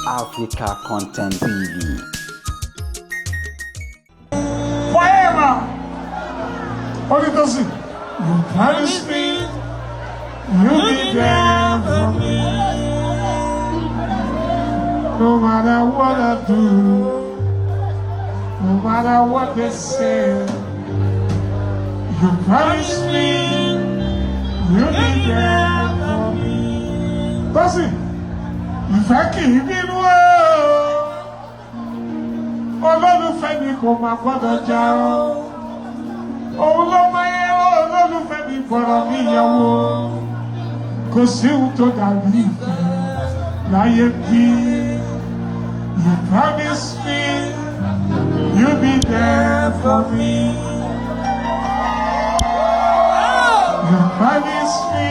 Africa Content TV. Forever. Onítọ́sí, you promise me you'll be there for me. No matter what I do, no matter what they say, you promise me you'll be there for me. Tọ́sí, ìfẹ́ kì í bínú o. Olólùfẹ́ mi kò máa gbọ́dọ̀ já o. Òun ló máa yẹ olólùfẹ́ mi gbọ́dọ̀ níyàwó. Kò sí ohun tó dàbí ìfẹ́ láyé bí. You promise me you'll be there for me. You promise me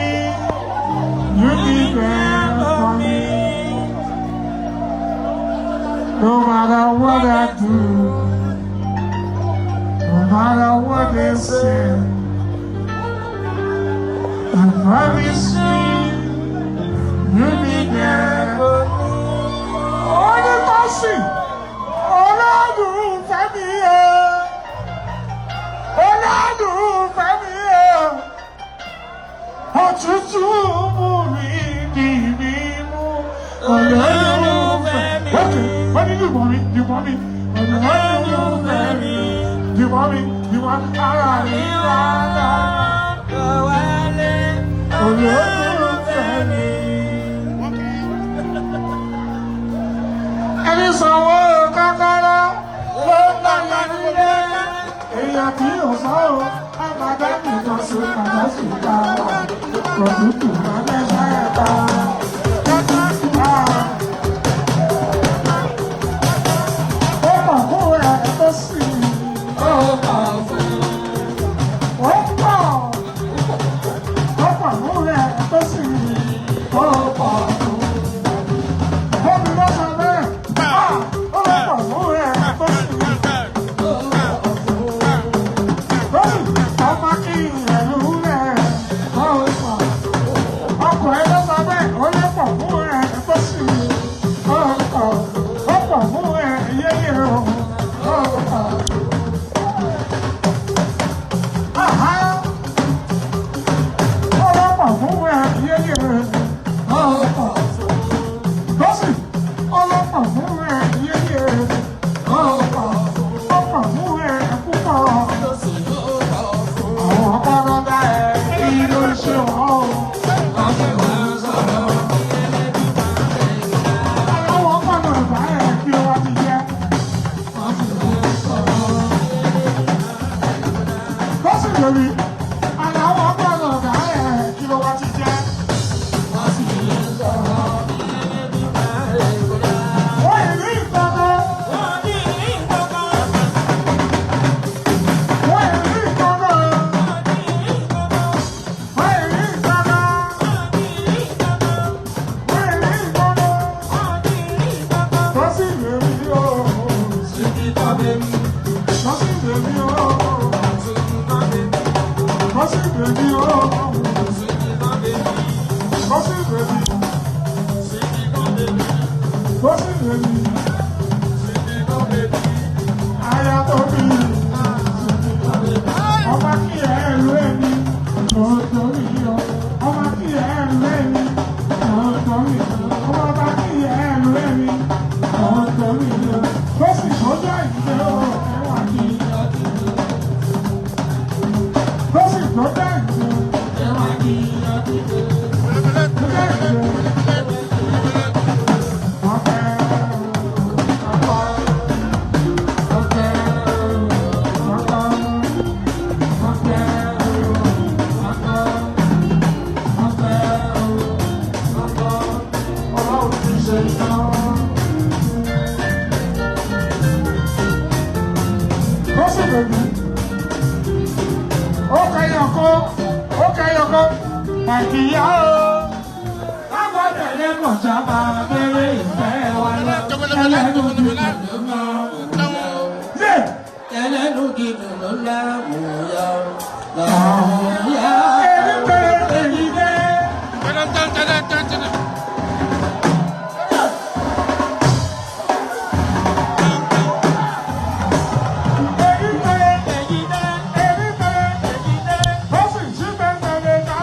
you'll be there for me. No matter what I do, no matter what they say, you promise me you'll be there. Onítọ́sí, olólùfẹ́ mi o, olólùfẹ́ mi o, òtútù mú mi dì mí mú, olólùfẹ́ mi. Okay, wọ́n ní dìbò mi, dìbò mi, olólùfẹ́ mi, dìbò mi, dìbò mi, ara mi wá dára, olólùfẹ́ mi. Ẹni sanwó kọ́kọ́rọ́ ló ń dàgbà nílé. Èèyàn tí ò sọ ọ́, àbàdà nìkan sí kàdá sí ká. Kọ̀dútù máa mẹ́sà ẹ̀ta. Ó pọ̀ fún ẹ tó sì. Ó pọ̀ fún. Ó pọ̀. Ó pọ̀ fún ẹ tó sì. Ó pọ̀ fún. Bọ́bí ló sọ bẹ́ẹ̀. Ó lọ pọ̀ fún ẹ tó sì. Ọmọ kí ẹ̀rù rẹ̀ ó pọ̀. Ọkọ̀ ẹ ló sọ bẹ́ẹ̀, ó lọ pọ̀ fún ẹ tó sì. Ó pọ̀. Ó pọ̀ fún ẹ yéyé o. Ó pọ̀. Àhá. Ó lọ pọ̀ fún ẹ yéyé o. Ó pọ̀. Lọ́sì, ó lọ pọ̀ fún ẹ yéyé o. Ó pọ̀. Ó pọ̀ fún ẹ púpọ̀. Àwọn ọ̀pọ̀lọpọ̀ dá ẹ kí ló ń ṣe wọ́n o. Àwọn ọ̀pọ̀lọpọ̀ dá ẹ kí ló wá ti jẹ́. Lọ́sì lórí, àwọn ọ̀pọ̀lọpọ̀ dá ẹ kí ló wá ti jẹ́. Wọ́n ìrí ìtọ́kọ́, wọ́n ìrí ìtọ́kọ́, wọ́n ìrí ìtọ́kọ́, wọ́n ìrí ìtọ́kọ́. Lọ́sì lórí o, lọ́sì lórí o, lọ́sì lórí o, lọ́sì lórí. Lọ́sì lórí. Aya tó bí ọba kí ẹ lú ẹni lọ́dọ̀ mi o. Ọba kí ẹ lú ẹni lọ́dọ̀ mi o. Ọba kí ẹ lú ẹni lọ́dọ̀ mi o. Lọ́sì kọjá ìgbẹ́ o ẹwà ní. Lọ́sì kọjá ìgbẹ́ ẹwà ní. Kọjá ìgbẹ́. Ọpẹ́ ọpẹ́ ọpẹ́ ọpẹ́ ọpẹ́ ọlọ́run ti ṣe tán. Ó sì bèbí. Ó kẹyọ̀kọ́, ó kẹyọ̀kọ́, màkìyà o. Lágbàdàn lẹ́kọ̀ọ́ sábà.